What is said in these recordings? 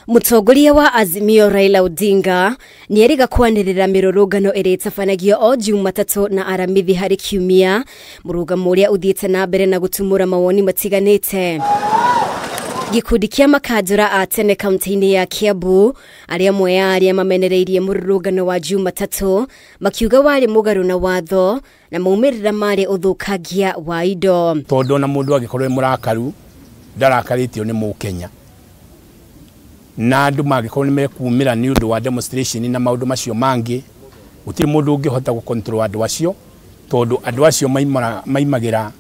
Mũtongoria wa Azimio Raila Odinga nĩerĩga kwanĩrĩra mĩrũrũngano ĩrĩa ĩtabanagio o Jumatatũ na Aramithi harĩ kiumia, mũrũgamo ũrĩa ũthiĩte na mbere na gũtumũra mawoni matiganĩte. Gĩkundi kĩa makanjũra a tene kaunti-inĩ ya Kiambu arĩa amwe a arĩa mamenereirie mũrũrũngano wa Jumatatũ makiuga warĩ mũgarũ na watho na maumĩrĩra marĩ ũthũkangia wa indo. Tondũ ona mũndũ angĩkorwo e mũrakaru ndarakarĩtio nĩ mũkenya, na andũ mangĩkorwo nĩ mekumĩra nĩ ũndũ wa demonstration na maũndũ macio mangĩ, gũtirĩ mũndũ ũngĩhota gũ-control andũ acio, tondũ andũ acio maimagĩra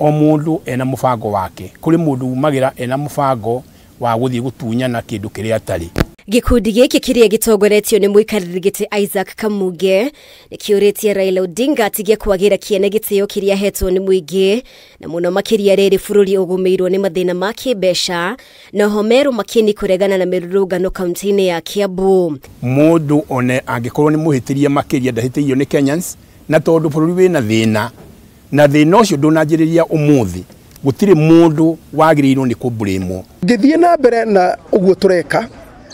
o mũndũ ena mũbango wake. Kũrĩ mũndũ umagĩra ena mũbango wa gũthiĩ gũtunyana kĩndũ kĩrĩa atarĩ. Gĩkundi gĩkĩ kĩrĩa gĩtongoretio nĩ mũikarĩri gĩtĩ Isaac Kamuge nĩkĩũrĩtie Raila Odinga atige kwagĩra kĩene gĩtĩo kĩrĩa ahetwo nĩ mũingĩ, na mũno makĩria rĩrĩ bũrũri ũgũmĩirwo nĩ mathĩna ma kĩmbeca, noho merũ makĩni kũregana na mĩrũrũngano kaunti-inĩ ya Kiambu. Mũndũ one angĩkorwo nĩ mũhĩtĩrie makĩria ndahĩtĩirio nĩ Kenyans, na tondũ bũrũri wĩna thĩna, na thĩna ũcio ndũnanjĩrĩria ũmũthĩ, gũtirĩ mũndũ wagĩrĩirwo nĩ kũblame. Ngĩthiĩ na mbere na ũguo tũreka,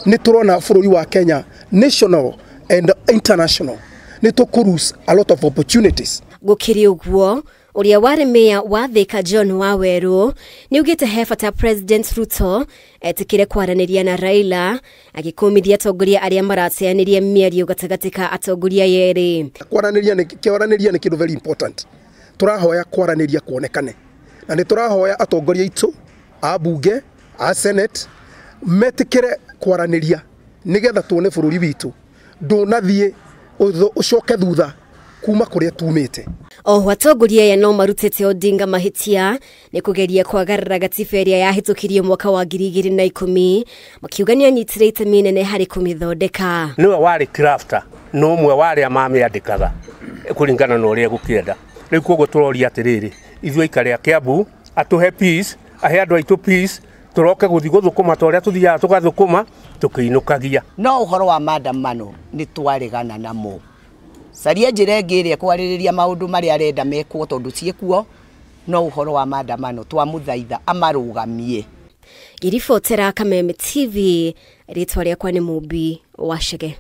nĩ tũrona bũrũri wa Kenya national and international nĩ tũkũ a lot of opportunities. Gũkĩrĩ ũguo, ũrĩa warĩ meya wa Thika John Waweru nĩaugĩte he bata President Ruto etĩkĩre kwaranĩria na Raila, agĩkũmithia atongoria arĩa marateanĩria mĩario gatagatĩ ka atongoria yerĩ. Kwaranĩria nĩ kĩndũ very important. Tũrahoya kwaranĩria kuonekane, na nĩ tũrahoya atongoria aitũ a bunge a senate metĩkĩre kwaranĩria nĩgetha tuone bũrũri witũ ndũnathiĩ ũcoke thutha kuma kũrĩa tumĩte. Oho atongoria aya no marutĩte Odinga mahĩtia nĩ kũgeria kwagarara gatiba ĩrĩa yahĩtũkirio mwaka wa 2010, makiuga nĩanyitire itemi inene harĩ kũmĩthondeka. Nĩwe warĩ crafter no ũmwe wa arĩa mamĩandĩkaga kũringana na ũrĩa gũkĩenda. Rĩu koguo tũroria atĩrĩrĩ, ithuĩ aikari a Kiambu atũhe peace, ahe andũ aitũ peace, tũroke gũthiĩ gũthũkũma ta ũrĩa tũthiaga tũgathũkũma tũkĩinũkagia. No ũhoro wa maandamano nĩ twaregana namo. Caria njĩra ĩngĩ ĩrĩa kwarĩrĩria maũndũ marĩa arenda mekwo tondũ ciĩkuo, no ũhoro wa maandamano twamũthaitha amarũgamie. Ngĩribotera Kameme TV, rĩtwa rĩakwa nĩ Mũmbi wa Chege.